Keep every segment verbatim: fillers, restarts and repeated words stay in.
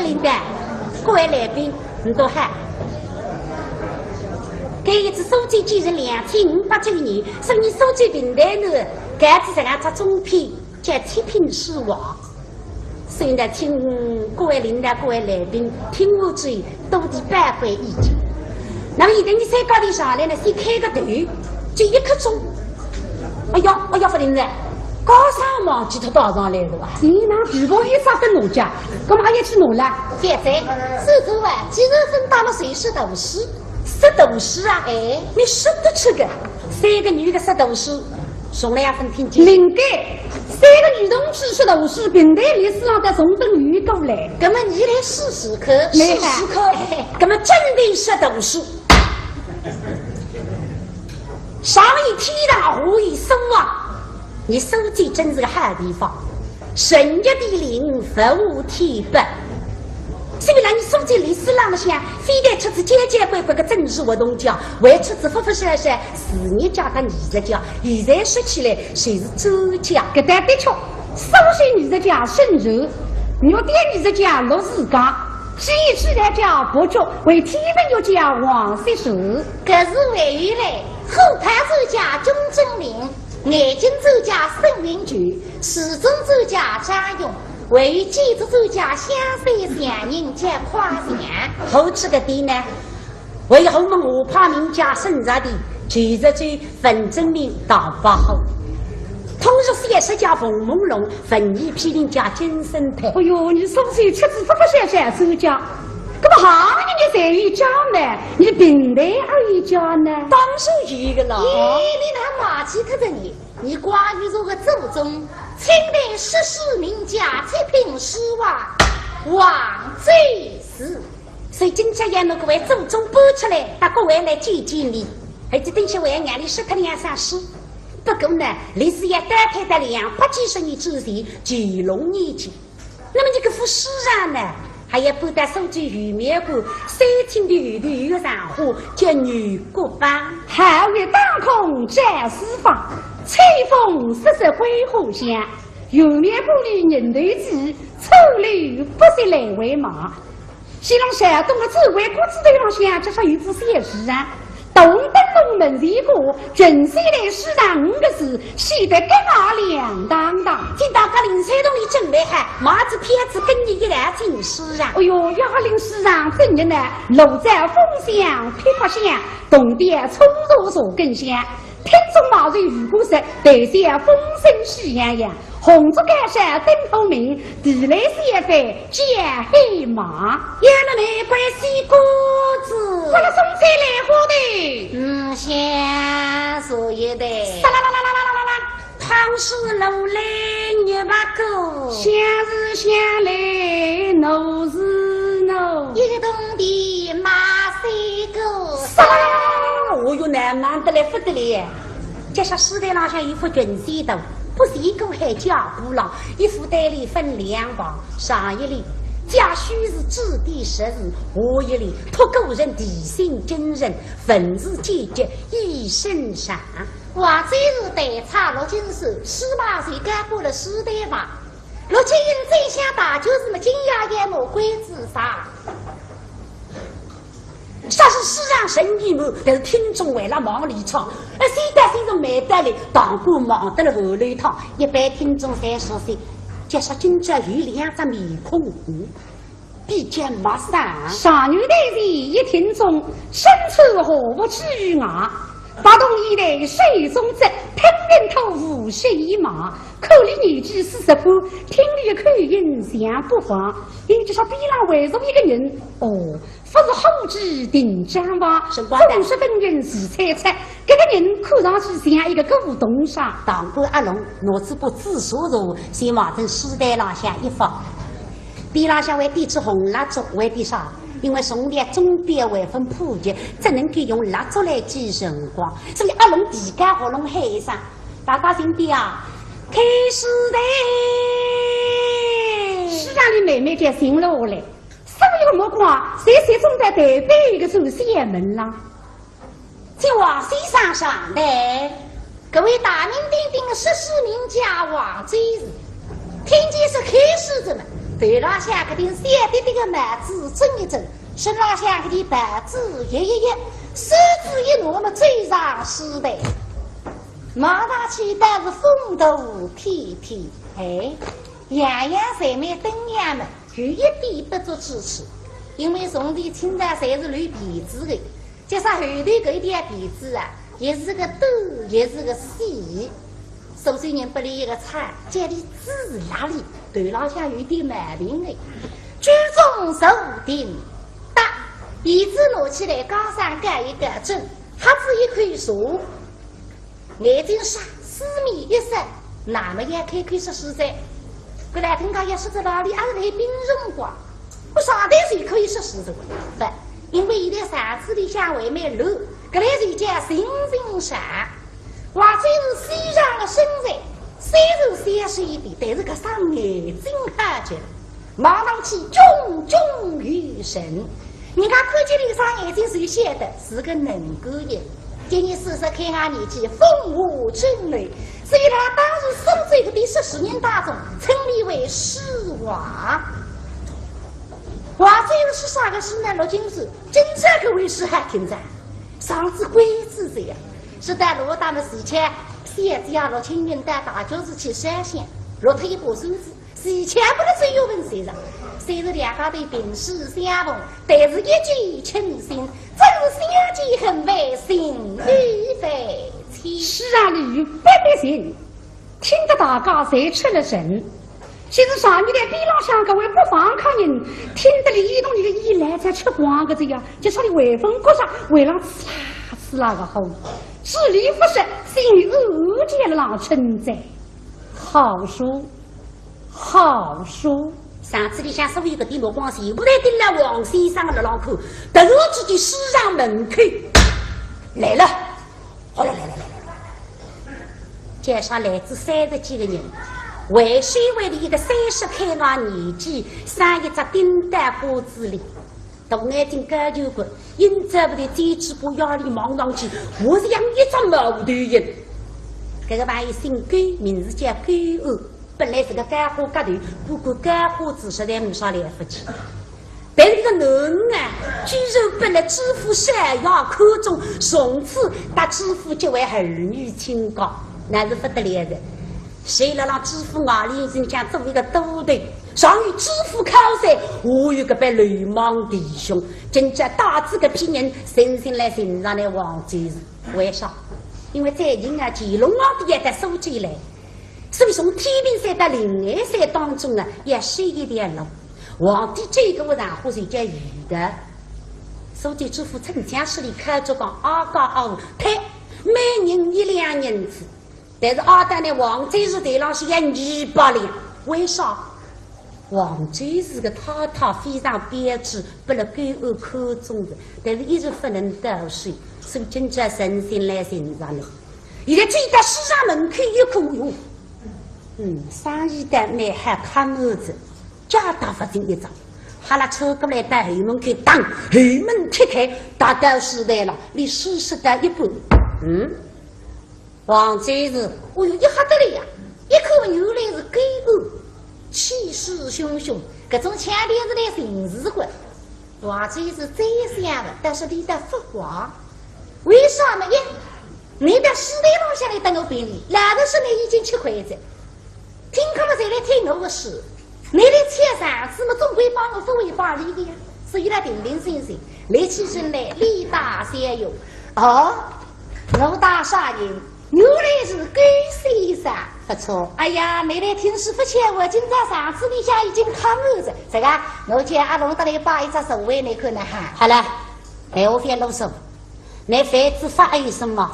领导，各位来宾，你都好。搿一次苏州建成两千五百周年，所以苏州评弹团搿次实梗只中篇叫《七品书王》。所以呢，请各位领导、各位来宾听我之意，多提宝贵意见。那么现在伲三家头上来呢，先开个头，就一刻钟。哎呀，哎呀，勿灵了，高三忘记脱带上来了哇？是哪能？如果有啥分侬讲，干嘛也去弄了？现在，是这啊，既然分到了，谁是头师？是头师啊？哎，你说得出个，三个女的是头师，从来也分听见。应该，三个女同志是头师，评弹历史上的从等于过来。那么你来试试看。没试试看，哎，那么真的是头师。上有天堂，下有苏杭，伲苏州真是个好地方，人杰地灵，物华天宝。所以呢，伲苏州历史浪向，非但出仔交交关关个政治活动家，还出仔勿勿少少事业家搭艺术家，现在说起来，侪是专家。搿倒的确，苏州艺术家沈佺，玉典艺术家陆自刚，戏曲家白居，还有天文学家王锡传。搿是还有嘞，火炮专家钟振林，眼镜专家沈云球，时钟专家张勇，还有建筑专家香山匠人叫夸祥。好吃个点呢，还有后门画派名家沈则地，就是这文征明唐伯虎。通俗小说家冯梦龙，文艺批评家金圣叹。哎哟，伲苏州出仔勿勿少少专家，搿么行业侪有家呢，伲评弹也有家呢？当然有个了。咦，你哪能忘记脱仔呢？伲光裕社个祖宗，清代说书名家七品书王王周士。所以今朝要拿搿位祖宗搬出来，搭各位来见见面。而且等歇还要让伲说脱两声书。不过呢，历史要倒退到两百几十年之前，乾隆年间。那么伲搿副书场呢，还要搬到苏州玄妙观三清殿后头有个场化，叫牛角帮。好月当空照四方，秋风瑟瑟桂花香。玄妙观里人头挤，车流不息来回忙。 西浪山东个紫薇谷子头浪向，就说有只小书场，大红灯笼门前挂，群仙来书场五个字，写得格外亮堂堂。听到格林山洞里准备好，买仔票子跟伲一道进书场。哎哟，要临书场真热闹，炉灶风香噼啪响，铜鼎冲茶茶更香。 听众马上如鼓声，台下风声喜洋洋，红烛高烧灯火明，地来三番叫喊忙。要了玫瑰西瓜子，刮了松菜兰花头，嗯，香茶一台。沙啦啦啦啦啦啦啦啦，汤水落来肉白过，香是香来，糯是糯，一个铜钿卖三个。沙啦啦啦啦啦啦，哦哟，难忙得来不得了。 就说书台浪向一幅群仙图，不是一个海家鼓浪，一幅对联分两旁，上一联家书是指点识字，下一联托古人提醒今人，文字简洁易欣赏。王周士代差陆金山，书房是交拨了书台旁。陆金山最想大就是么金爷爷么关子上。 说是书场人已满，但是听众还辣忙里唱，哎，现在听众没得了，堂倌忙得了后来趟，一般听众侪熟悉，就说今朝有两只面孔，嗯，比较陌生。上有台前一听众，身穿和服居于外，白铜衣带手中执，吞云吐雾血衣马，看俚年纪四十半，听俚口音像北方，也就说边浪围坐一个人，哦， 不是虎踞定江旁，是瓜蛋。总是本人是猜测，搿个人看上去像一个古董商。堂倌阿龙拿仔把紫砂壶，先望准书台浪向一放。边浪向还点支红蜡烛，为点啥？因为从前钟表还朆普及，只能够用蜡烛来记辰光，所以阿龙提高喉咙喊一声：“大家请点啊，开书台。”书场里慢慢叫静了下来。 所有个目光侪集中在台背一个小门浪。请王先生上台。搿位大名鼎鼎的说书名家王周士，听见是开书哉么，头浪向搿顶小点点个帽子整一整，身浪向搿件袍子掖一掖，扇子一拿么走上书台。望上去倒是风度翩翩，哎，样样侪蛮登样么，有一点不足之处，因为从前清朝侪是留辫子个，加上后头搿一条辫子啊，也是个短，也是个细。 苏州人拨俚一个差，叫俚自拉里，头浪向有点毛病个。居中坐定，搭，辫子拿起来，高上盖一盖正，喝仔一口茶，眼睛霎，四面一扫，那么要开口说书哉。搿来听讲要说到哪里，还是来兵辰光，我上台就可以说书哉。不，因为现在场子里向还蛮乱，搿来就叫行行煞。 王周是修长个身材，虽然消瘦一点，但是搿双眼睛好极，望上去炯炯有神。人家看见俚一双眼睛就晓得是个能干人。今年四十开外年纪，风华正茂，所以俚当时苏州搿点说书人当中，称俚为书王。王周是啥个书呢？陆金书，真正搿回书好听哉。 上仔关子哉呀，说到落搭么，齐巧小姐啊，陆青云到大教寺去烧香，落脱一把扇子，齐巧拨俚周玉文寻着。虽是两家头萍水相逢，但是一见倾心，真是相见恨晚，心有万千。世上里不必寻，听得大家侪出了神。 就是上面台边浪向搿位北方客人，听得俚一动俚个意来才吃光个哉呀，就说俚威风国上，为了刺啦刺啦个吼，支离不实，心里暗叫了浪称赞。好书，好书。场子里向所有搿点目光全部侪盯牢王先生个浪看，突然之间书场门口来了。 哗啦啦啦啦啦啦啦。街上来仔三十几个人，为首位的一个三十开外年纪，生一只顶戴瓜子脸，大眼睛高鼻骨，因为遮个尖嘴巴，夜里望上去，活像一只猫头鹰。搿个朋友姓高，名字叫高安，本来是个高花个头，不过高花子实在没啥了不起。 但是搿个囡儿啊，居然拨俚知府少爷看中，从此搭知府结为儿女亲家，那是不得了哉。所以辣辣知府眼里向做一个都头，上有知府靠山，下有搿班流氓弟兄，真正带仔搿批人，存心来寻着俚王周氏。为啥？因为最近啊，乾隆皇帝也到苏州来，所以从天平山到灵岩山当中啊，要修一条路。 皇帝最高个场化是叫御道，苏州知府趁势里开出讲，阿家阿户退，每人一两银子。但是阿到呢，王周氏头浪是要二百两，为啥？王周氏个太太非常标致，拨了高安看中个，但是一直不能到手，所以今朝存心来寻着俚。现在走到书场门口一看，哟，嗯，生意倒蛮好，客满哉。 脚踏勿进一着，哈啦，凑过来到后门口，当，后门踢开，踏到书台浪，俚书说到一半，嗯，王周氏，哦哟，一吓得了呀！一看原来是高安，气势汹汹，搿种腔调是来寻事个。王周氏再想了，但是俚倒勿慌，为啥呢？一，倷到书台浪向来搭我评理，老实说倷已经吃亏哉。 听客么侪来听我个书，倷来抢场子么，总归帮我勿会帮俚个呀。所以俚定定心神，立起身来，礼拜相迎。哦，我大少爷，原来是高先生。不错。哎呀，倷来听书勿巧，我今朝场子里向已经客满哉。这个，我叫阿龙得来摆一只座位，倷看哪哈？好了，闲话覅啰嗦。 倷犯仔法还有什么？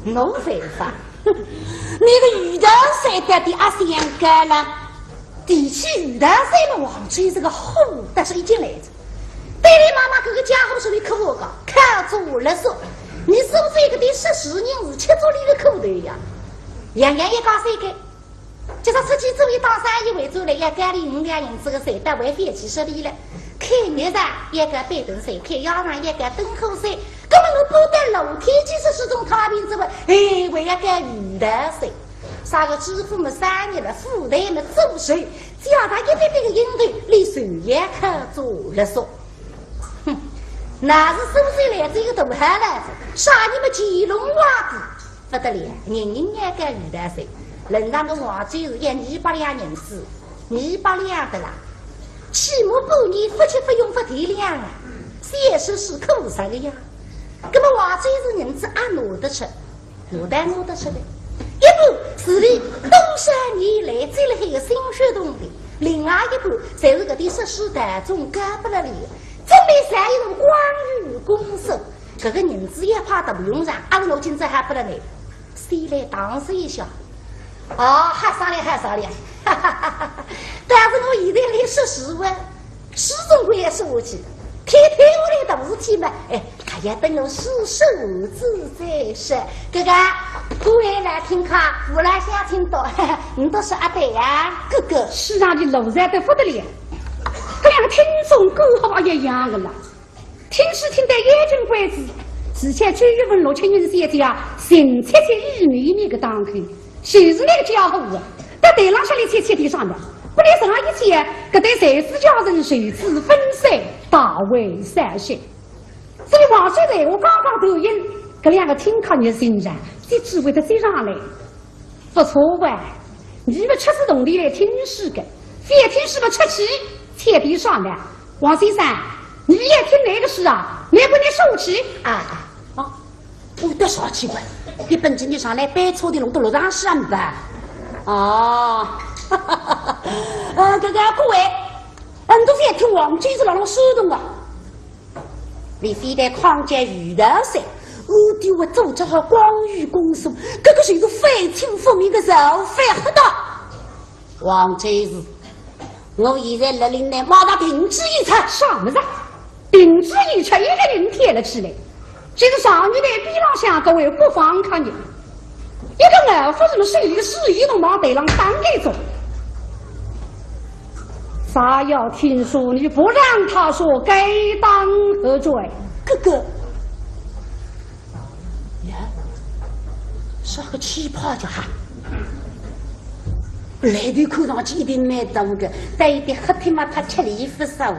我犯法？倷个御道山到底阿相高了？提起御道山么，王周是个火，但是已经来哉。对俚妈妈搿个家伙属于可恶个，靠做勒索。倷苏州搿点说书人是吃足俚个苦头呀，样样一家三个。 今朝出去做一档生意回转来，要高俚五两银子个稅，倒还勿要去说俚了。开肉场要高板凳稅，开药房要高灯火税，搿么我搬到露天去说书总太平哉啘，哎，还要高御道税。啥个知府么三年了，副队么做谁？叫他一点点个应对，连手也看做了说。哼，那是苏州来这个大汉来着，啥人么乾隆皇帝，不得了，人人也敢遇到谁。论上个王周是要二百两银子，二百两的啦。起码半年不吃不用不提粮啊，三十是苦啥个呀？那么王周是银子也拿得出。 我带我的吃的。一半是伊多少年来积累个心血铜钿，另外一半侪是搿点说书大众教拨了伊，准备上一种光裕公社，搿个银子一派都勿用上，阿拉我今朝还拨了呢，先来打水一下。哦，好煞哉，好煞哉，哈哈哈哈！但是我现在连说书啊，书总归要说下去，天天我来大事体嘛，哎， 哎呀，等我试试我自己说。搿个，各位来听客，我来想听到，你都是阿伯呀？搿个，世上的路窄得不得了，搿两个听众讲好也一样的啦。听书听得眼睛关子，而且九月份六七人小姐啊，寻七七一米米个档口，就是那个家伙啊，到台浪向来七七地上的，不然上一天，搿对才子佳人谁知分散，大为伤心。 所以王叔在我刚刚投影，搿两个听客热心人，这智慧的追上来，不错哇！你们出自动地来听书的，非听书么出去，天地上的。王先生，你也听那个书啊？你不能受气啊！啊，我的啥奇怪，你本今天上来白错的弄到路上是啊吧？哦，呃，搿个各位，很多非听王叔是老老书动啊。 你非但抗击余道山，我对我组织好光裕公社，搿个就是反清复明的造反黑道。王周是，我现在勒令呢，马上停止演出。啥么子？停止演出，一个人跳了起来，就是上一台边浪向搿位不妨看见。 一个老夫人手里个水一桶往台浪打一种。啥要听书，你不让他说，该当何罪？哥哥，呀，啥个奇葩家伙？来头看上去一定蛮大个，但一点黑天嘛，他吃力不少。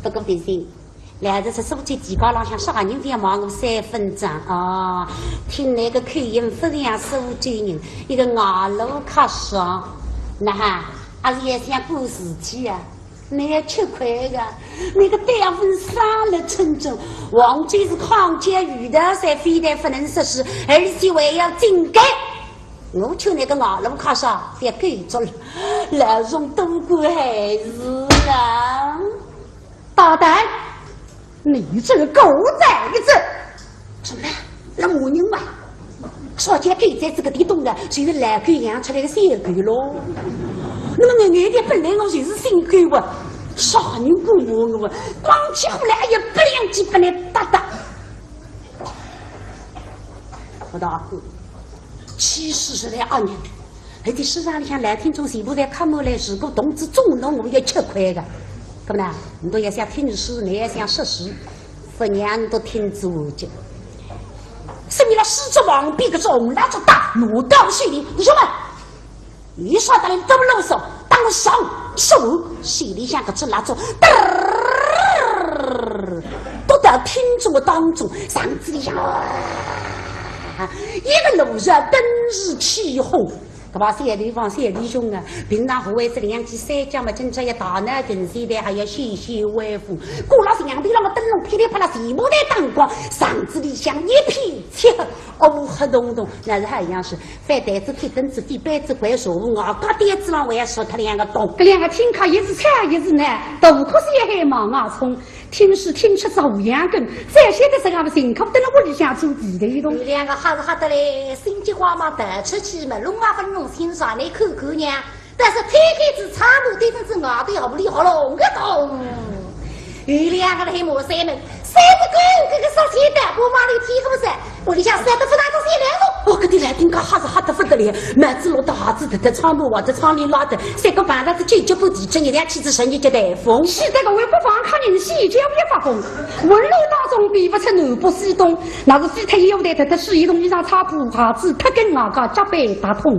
不过平心， 来，这是书记提高了，像啥人覅骂我三分钟啊？听那个口音，不像苏州人，一个外路客说，那哈，还是也像古时期啊，那要吃亏的，那个对方杀了村长，王周是抗击余道山非但不能说是，而且还要进改。我劝那个外路客说，覅改做了，老总都管还是啊。 大胆！你这个狗崽子！什么？那骂人嘛？少见狗崽子个地动的，就是老狗养出来的小狗咯。那么我眼眼的本来我就是新狗啊，啥人敢骂我啊？光起火来，哎呀，不良记本来打打。我大哥，气势是来啊你。 而且书场里向老听众全部侪看我来，如果同志中了，我也吃亏的。搿么呢，你都也想听书，你也想说书，不让都听足的。所以了，书桌旁边个红蜡烛打，拿到手里，你说嘛，你说得来这么啰嗦，当我上手，手里向搿支蜡烛，嘚儿，都到听众的当中，嗓子里向，啊，一个路上登时起哄。 搿把三弟房三弟兄啊，平常好为是两记三讲嘛，今朝也大闹群，现在还要显显威风。过了是两边那么灯笼噼里啪啦，全部在打光，场子里向一片漆黑，乌黑洞洞，那是好像是翻台子、踢凳子、翻杯子、掼茶壶，外加台子上还要说他两个洞。搿两个听客一直吵一直闹，大可是也还忙啊冲。 听书听出走样根，再晓得这个么辛苦，蹲辣屋里向做地头一动。你两个吓是吓得嘞，心急慌忙逃出去嘛，弄啊分弄，心上来看看呢。但是天黑子窗户对准仔外头屋里好弄个动。有两个人喊骂山门，山门狗，搿个杀气大，我往里踢个不是，屋里向杀得不大个些两个。哦，搿点来听讲吓是吓得不得了，帽子落得，鞋子脱脱，窗户坏脱，窗帘拉脱，三个碰着仔九级半地震，一两天子生意就台风。是的，搿位北方客人喜叫一发疯，混乱当中辨不出南北西东，那是飞脱腰带脱脱，水桶衣裳、菜脯、鞋子脱根，外加脚板踏痛。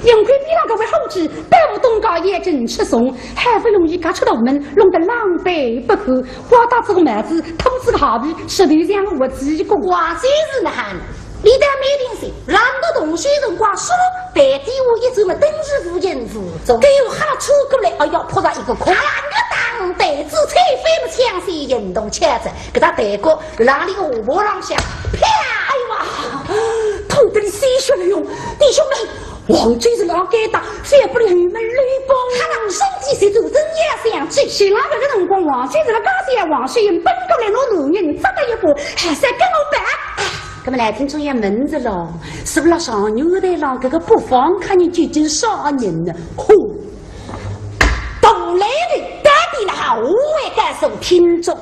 幸亏边浪搿位伙计，百无东家也真吃松，好不容易轧出大门，弄得狼狈不堪，光带仔个帽子，脱仔个鞋皮，实头像活鸡公。哇，真是难。 你倒蛮灵性，让我同学辰光说，台底下一转么，登时无影无踪。对我哈出过来，哎呀，扑着一个空。啊，我当台子菜飞么抢先运动起来，搿搭台角让里个下巴浪向，啪！哎呀，痛得你鲜血流涌。弟兄们，王九是老该打，反不了你们吕布。他让身体是做真要想去。是那个辰光，王九是辣讲些王世英奔过来，拿男人扎得一把，还是跟我打。 那么来听众也问着咯，是不是上月台浪搿个北方客人究竟啥人呢？吼，大来头到底哪哈？我会告诉听众。